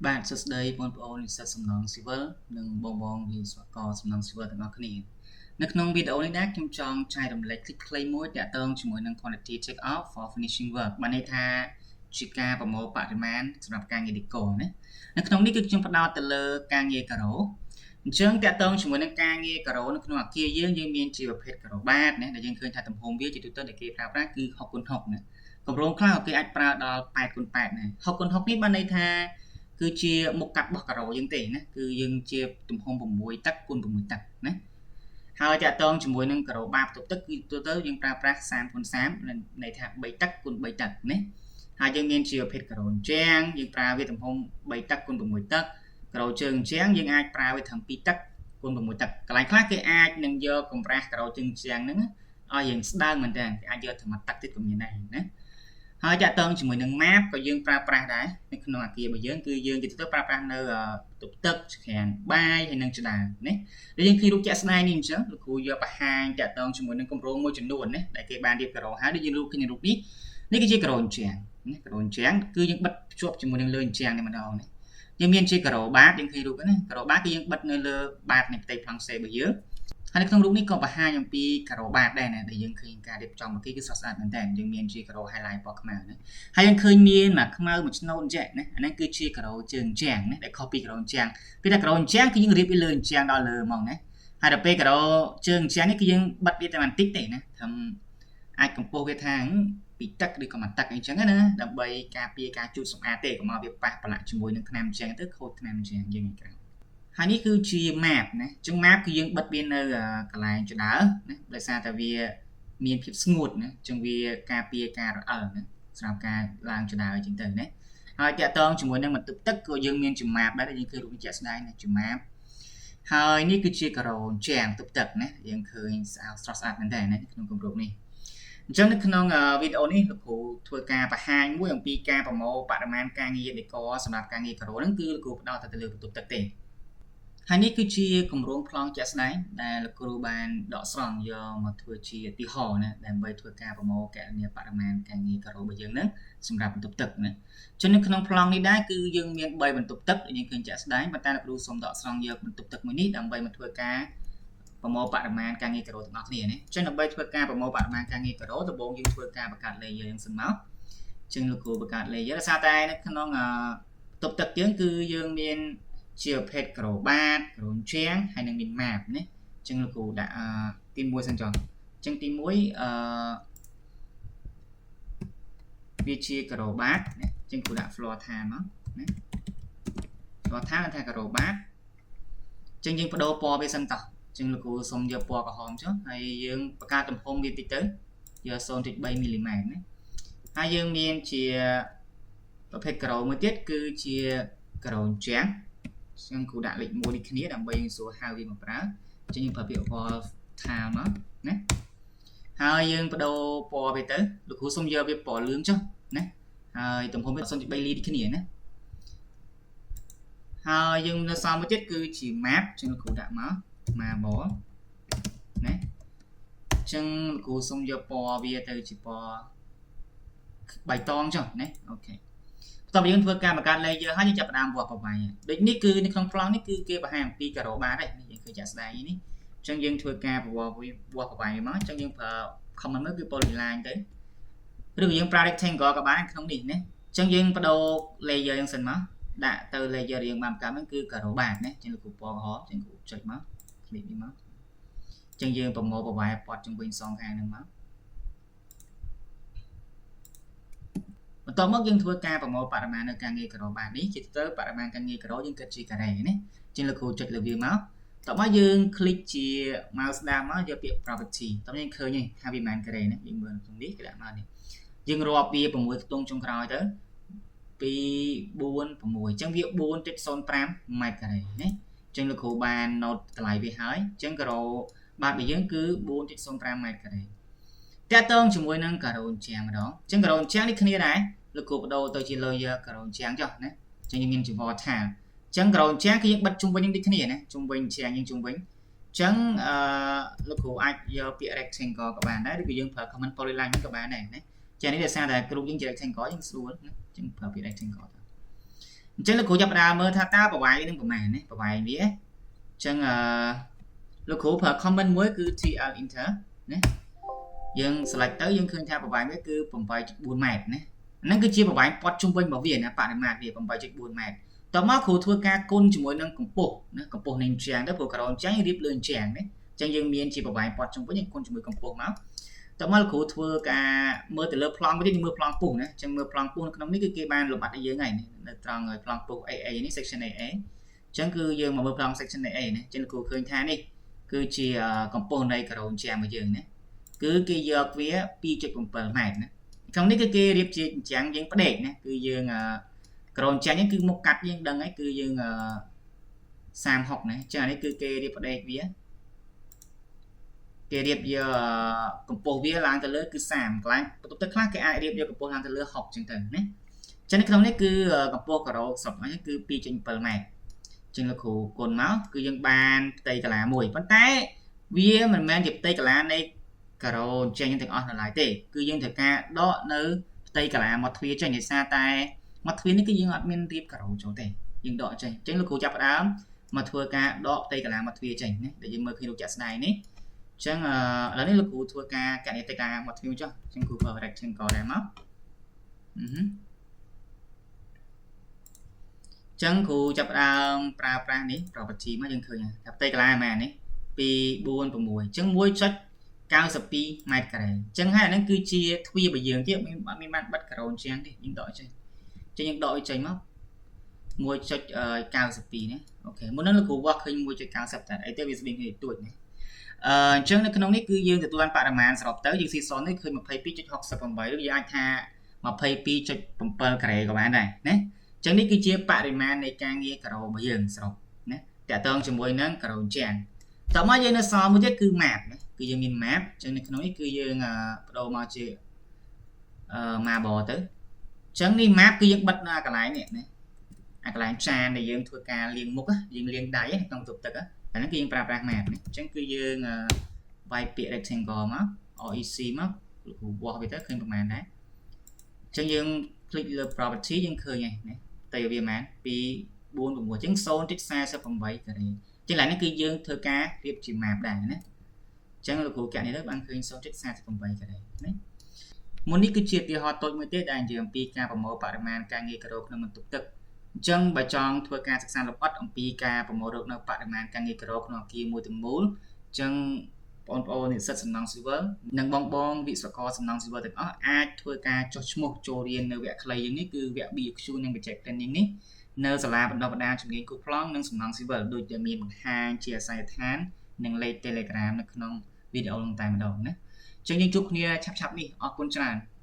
បាទសួស្តីបងប្អូននិស្សិតសំណង់ស៊ីវិលនិងបងបងវិស្វករសំណង់ស៊ីវិលទាំងអស់គ្នានៅក្នុងវីដេអូនេះដែរខ្ញុំចង់ចែករំលែកខ្លីៗមួយទាក់ទងជាមួយនឹង quantity take off for finishing work បានន័យថាជាការប្រមូលបរិមាណសម្រាប់ការងារដេកណានៅក្នុងនេះគឺខ្ញុំផ្ដោតទៅលើការងារការ៉ូអញ្ចឹងទាក់ទងជាមួយនឹងការងារការ៉ូនៅក្នុងអគារយើងយើងមានជាប្រភេទការ៉ូបាតណាដែលយើងឃើញថាទំហំវាជាទូទៅដែលគេប្រើប្រាស់គឺ 6x6 ណាកម្រងខ្លះគេអាចប្រើដល់ 8x8 ណា 6x6 នេះបានន័យថាគឺជាមុខកាត់របស់ការ៉ូយើងទេណាគឺយើងជាទំហំ6ទឹកគុណ6ទឹកណាហើយតាក់ទងជាមួយនឹងការ៉ូបាបន្ទប់ទឹកគឺទូទៅយើងប្រើប្រាស់ 3x3 ន័យថា3ទឹកគុណ3ទឹកណាហើយយើងមានជាប្រភេទការ៉ូជាងយើងប្រើវាទំហំ3ទឹកគុណ6ទឹកការ៉ូជើងជាងយើងអាចប្រើវាត្រឹម2ទឹកគុណ6ទឹកកន្លែងខ្លះគេអាចនឹងយកកម្រាស់ការ៉ូជើងជាងហ្នឹងឲ្យយើងស្ដើងមែនតើគេអាចយកត្រឹម1ទឹកទៀតក៏មានដែរណាហើយតាក់ទងជាមួយនឹង map ក៏យើងប្រើប្រាស់ដែរនៅក្នុងអាគាររបស់យើងគឺយើងជាទូទៅប្រើប្រាស់នៅបន្ទប់ទឹកច្រានបាយហើយនិងចដើណាដែលយើងឃើញរូបជាក់ស្ដែងនេះអញ្ចឹងលោកគ្រូយកបង្ហាញតាក់ទងជាមួយនឹងគម្រោងមួយចំនួនណាដែលគេបានរៀបការ៉ូហើយដូចយើងរូបឃើញរូបនេះនេះគឺជាការ៉ូអញ្ចឹងណាការ៉ូអញ្ចឹងគឺយើងបិទភ្ជាប់ជាមួយនឹងលើអញ្ចឹងនេះម្ដងណាយើងមានជាការ៉ូបាតយើងឃើញរូបហ្នឹងការ៉ូបាតគឺយើងបិទនៅលើបាតនៃផ្ទៃប្លង់សេរបស់យើងហើយនៅក្នុងរូបនេះក៏បង្ហាញអំពីការ៉ូបាតដែរណាដែលយើងឃើញការរៀបចំមកគេគឺស្រស់ស្អាតមែនតើយើងមានជាការ៉ូ highlight ពណ៌ខ្មៅណាហើយយើងឃើញមានមួយខ្មៅមួយឆ្នូតអញ្ចឹងណាអាហ្នឹងគឺជាការ៉ូជើងជាងណាដែលខុសពីការ៉ូជាងពីតែការ៉ូជាងគឺយើងរៀបវាលើជាងដល់លើហ្មងណាហើយដល់ពេលការ៉ូជើងជាងនេះគឺយើងបិទវាតែបន្តិចទេណាធ្វើអាចកម្ពស់វាថាពីទឹកឬក៏មួយទឹកអីចឹងណាដើម្បីការពារការជូតសម្អាតទេកុំឲ្យវាប៉ះប្រឡាក់ជាមួយនឹងថ្នាំជាងទៅខូចថ្នាំជាងយើងឯក្រៅហើយនេះគឺជា map ណាអញ្ចឹង map គឺយើងបិទវានៅកន្លែងចដើណាដោយសារតែវាមានភាពស្ងួតណាអញ្ចឹងវាការពារការរអិលណាសម្រាប់ការឡើងចដើអញ្ចឹងទៅណាហើយតាក់ទងជាមួយនឹងបន្ទប់ទឹកក៏យើងមានជា map ដែរយើងឃើញរូបជាក់ស្ដែងណាជា map ហើយនេះគឺជាការ៉ូជាងបន្ទប់ទឹកណាយើងឃើញស្អាតស្រស់ស្អាតមែនតើណាក្នុងគម្រោងនេះអញ្ចឹងនៅក្នុងវីដេអូនេះលោកគ្រូធ្វើការបង្ហាញមួយអំពីការប្រមូលបរិមាណការងារដេកសម្រាប់ការងារការ៉ូហ្នឹងគឺលោកគ្រូផ្ដោតតែទៅលើបន្ទប់ទឹកទេហើយនេះគឺជាគម្រោងប្លង់ជាក់ស្ដែងដែលលោកគ្រូបានដកស្រង់យកមកធ្វើជាឧទាហរណ៍ណាដើម្បីធ្វើការប្រមូលកណនាបរិមាណការងារការ៉ូរបស់យើងហ្នឹងសម្រាប់បន្ទប់ទឹកណាចឹងនៅក្នុងប្លង់នេះដែរគឺយើងមាន3បន្ទប់ទឹកយើងឃើញជាក់ស្ដែងប៉ុន្តែលោកគ្រូសូមដកស្រង់យកបន្ទប់ទឹកមួយនេះដើម្បីមកធ្វើការប្រមូលបរិមាណការងារការ៉ូទាំងអស់គ្នាណាចឹងដើម្បីធ្វើការប្រមូលបរិមាណការងារការ៉ូដំបូងយើងធ្វើការបង្កើត layer យើងសិនមកចឹងលោកគ្រូបង្កើត layer ដោយសារតែនៅក្នុងបន្ទប់ទឹកយើងគឺយើងមានជាប្រភេទការ៉ូបាតការ៉ូជាងហើយនឹងមាន map ណាអញ្ចឹងលោកគ្រូដាក់ទី1សិនចុះអញ្ចឹងទី1អឺវាជាការ៉ូបាតណាអញ្ចឹងគ្រូដាក់ floor tile មកណា floor tile ថាការ៉ូបាតអញ្ចឹងយើងបដូរពណ៌វាសិនតោះអញ្ចឹងលោកគ្រូសុំយកពណ៌ក្រហមចុះហើយយើងបង្កើតទំហំវាតិចទៅយក 0.3 មីលីម៉ែត្រណាហើយយើងមានជាប្រភេទការ៉ូមួយទៀតគឺជាការ៉ូជាងខ្ញុំគ្រូដាក់លេខ1ដូចគ្នាដើម្បីយើងស្រួលហៅវាមកប្រើអញ្ចឹងយើងប្រើពាក្យ wall tile មកណាហើយយើងបដូរពណ៌វាទៅលោកគ្រូសុំយកវាពណ៌លឿងចុះណាហើយទំហំវា 0.3 លីដូចគ្នាណាហើយយើងនៅសល់មួយទៀតគឺជា map អញ្ចឹងលោកគ្រូដាក់មក marble ណាអញ្ចឹងលោកគ្រូសុំយកពណ៌វាទៅជាពណ៌បៃតងចុះណាOK បន្ទាប់ពីយើងធ្វើការបង្កើត layer ហើយយើងចាប់ផ្ដើមវាស់ប្រវែងដូចនេះគឺនៅក្នុងប្លង់នេះគឺគេបង្ហាញអំពីការ៉ូបាតហើយនេះយើងឃើញចាក់ស្ដែងនេះអញ្ចឹងយើងធ្វើការវាស់វាស់ប្រវែងមកអញ្ចឹងយើងប្រើ command មើលគឺ polyline ទៅឬក៏យើងប្រើ rectangle ក៏បានក្នុងនេះណាអញ្ចឹងយើងបដូរ layer យើងសិនមកដាក់ទៅ layer យើងបានបង្កើតហ្នឹងគឺការ៉ូបាតណាអញ្ចឹងលោកគ្រូពណ៌ក្រហមអញ្ចឹងគ្រូចុចមក click នេះមកអញ្ចឹងយើងប្រមូលប្រវែងព័ទ្ធជុំវិញសងខាងហ្នឹងមកបន្ទាប់មកយើងធ្វើការប្រមូលបរិមាណនៅការងារការ៉ូបាតនេះជាទៅបរិមាណការងារការ៉ូយើងគិតជាការ៉េណាជាងលោកគ្រូចុចលើវាមកតោះមកយើង click ជា mouse ស្ដាំមកយកពាក្យ property តោះយើងឃើញហើយថាវាប៉ុន្មានការ៉េណាយើងមើលក្នុងនេះគេដាក់មកនេះយើងរាប់វា6ខ្ទង់ចុងក្រោយទៅ2 4 6អញ្ចឹងវា 4.05 ម៉ែត្រការ៉េណាអញ្ចឹងលោកគ្រូបាន note តម្លៃវាហើយអញ្ចឹងការ៉ូបាតរបស់យើងគឺ 4.05 ម៉ែត្រការ៉េតាក់ទងជាមួយនឹងការ៉ូជាងម្ដងអញ្ចឹងការ៉ូជាងនេះគ្នាដែរលោកគ្រូបដូរទៅជា layer ការ៉ូជាងចុះណាអញ្ចឹងយើងមានជា wall tile អញ្ចឹងការ៉ូជាងគឺយើងបិទជុំវិញនឹងដូចគ្នាណាជុំវិញជាងយើងជុំវិញអញ្ចឹងអឺលោកគ្រូអាចយកពាក្យ rectangle ក៏បានដែរឬក៏យើងប្រើ command polyline ក៏បានដែរណា ចានេះដោយសារតែគ្រូយើងជា rectangle យើងស្រួលណាចឹងប្រើពាក្យ rectangle ទៅ អញ្ចឹងលោកគ្រូចាប់ផ្ដើមមើលថាតើប្រវែងនឹងប្រមាណណាប្រវែងវាអញ្ចឹងអឺលោកគ្រូប្រើ command មួយគឺ TL enter ណាយើង select ទៅយើងឃើញថាប្រវែងវាគឺ8.4ម៉ែត្រណាហ្នឹងគឺជាប្រវែងព័ទ្ធជុំវិញរបស់វាណាបរិមាត្រវា8.4ម៉ែត្រតមកគ្រូធ្វើការគុណជាមួយនឹងកម្ពស់ណាកម្ពស់នៃជញ្ជាំងទៅព្រោះការ៉ូជញ្ជាំងរៀបលើជញ្ជាំងណាអញ្ចឹងយើងមានជាប្រវែងព័ទ្ធជុំវិញយើងគុណជាមួយកម្ពស់មកតមកលោកគ្រូធ្វើការមើលទៅលើប្លង់វិញទៀតមើលប្លង់ពុះណាអញ្ចឹងមើលប្លង់ពុះនៅក្នុងនេះគឺគេបានលម្អិតឲ្យយើងហើយនៅត្រង់ប្លង់ពុះ AA នេះ section AA អញ្ចឹងគឺយើងមកមើលប្លង់ section AA ណាអញ្ចឹងលោកគ្រូឃើញថានេះគឺជាកម្ពស់នៃការ៉ូជញ្ជាំងរបស់យើងណាគឺគេយកវា2.7ម៉ែត្រណាក្នុងនេះគឺគេរៀបជាជញ្ជាំងយើងផ្ដេកណាគឺយើងការ៉ូជញ្ជាំងនេះគឺមុខកាត់យើងដឹងហើយគឺយើង36ណាអញ្ចឹងអានេះគឺគេរៀបផ្ដេកវាគេរៀបយកកម្ពស់វាឡើងទៅលើគឺ30កន្លែងបន្ទប់ទឹកខ្លះគេអាចរៀបយកកម្ពស់ឡើងទៅលើ60ចឹងទៅណាចឹងនៅក្នុងនេះគឺកម្ពស់ការ៉ូសរុបហ្នឹងគឺ2.7ម៉ែត្រចឹងលោកគ្រូគុណមកគឺយើងបានផ្ទៃកាឡាមួយប៉ុន្តែវាមិនមែនជាផ្ទៃកាឡានៃការ៉ូចេញទាំងអស់នៅឡើយទេគឺយើងត្រូវការដកនៅផ្ទៃកាឡាមកទ្វារចេញដោយសារតែមកទ្វារនេះគឺយើងអត់មានរៀបការ៉ូចូលទេយើងដកចេញអញ្ចឹងលោកគ្រូចាប់ផ្ដើមមកធ្វើការដកផ្ទៃកាឡាមកទ្វារចេញណាដែលយើងមើលឃើញរូបជាក់ស្ដែងនេះអញ្ចឹងឥឡូវនេះលោកគ្រូធ្វើការកណិតការមកទ្វារចុះអញ្ចឹងគ្រូប្រើ rectangle ដែរមកអឺចឹងគ្រូចាប់ផ្ដើមប្រើប្រាស់នេះ property មកយើងឃើញថាផ្ទៃកាឡាប៉ុន្មាននេះ2 4 6អញ្ចឹង1.92ម៉ែត្រការ៉េអញ្ចឹងហើយអាហ្នឹងគឺជាទ្វាររបស់យើងទៀតអត់មានបានបិទការ៉ូនជាងទេយើងដកចេញអញ្ចឹងយើងដកវាចេញមក1.92ណា OK មុនហ្នឹងលោកគ្រូវាស់ឃើញ1.90តែអីទេវាស្បៀងគ្នាទួចណាអឺអញ្ចឹងនៅក្នុងនេះគឺយើងទទួលបានបរិមាណសរុបទៅយើងស៊ីសននេះឃើញ22.68ឬយើងអាចថា22.7ការ៉េក៏បានដែរណាអញ្ចឹងនេះគឺជាបរិមាណនៃការងារការ៉ូរបស់យើងសរុបណាតាក់ទងជាមួយនឹងការ៉ូជាងតមកយើងនៅសល់មួយទៀតគឺ map ណាគឺយើងមាន map អញ្ចឹងនៅក្នុងនេះគឺយើងបដូរមកជាអឺ marble ទៅអញ្ចឹងនេះ map គឺយើងបិទនៅកន្លែងនេះណាអាកន្លែងចានដែលយើងធ្វើការលាងមុខយើងលាងដៃក្នុងបន្ទប់ទឹកអាហ្នឹងគឺយើងប្រើប្រាស់ map នេះអញ្ចឹងគឺយើងវាយពាក្យ rectangle មក REC មកលោកគ្រូវាស់វាទៅឃើញប្រហែលដែរអញ្ចឹងយើង click លើ property យើងឃើញហើយណាផ្ទៃវាប្រហែល2 4 6អញ្ចឹង0.48ការ៉េអញ្ចឹងឡើយនេះគឺយើងធ្វើការរៀបជា map ដែរណាអញ្ចឹងលោកគ្រូកណនេះទៅបានឃើញ0.48ការ៉េណាមុននេះគឺជាឧទាហរណ៍តូចមួយទៀតដែលនិយាយអំពីការប្រមូលបរិមាណការងារការ៉ូក្នុងបន្ទប់ទឹកអញ្ចឹងបើចង់ធ្វើការសិក្សាលម្អិតអំពីការប្រមូលរកនៅបរិមាណការងារការ៉ូក្នុងអគារមួយទាំងមូលអញ្ចឹងបងប្អូននិស្សិតសំណង់ស៊ីវិលនិងបងបងវិស្វករសំណង់ស៊ីវិលទាំងអស់អាចធ្វើការចុះឈ្មោះចូលរៀននៅវគ្គខ្លីយើងនេះគឺវគ្គ BQ និង Project Planning នេះនៅសាលាបណ្ដុះបណ្ដាលជំនាញគូប្លង់និងសំណង់ស៊ីវិលដូចដែលមានបង្ហាញជាអាសយដ្ឋាននិងលេខ Telegram នៅក្នុងវីដេអូនោះតែម្ដងណាអញ្ចឹងយើងជួបគ្នាឆាប់ៗនេះអរគុណច្រើន។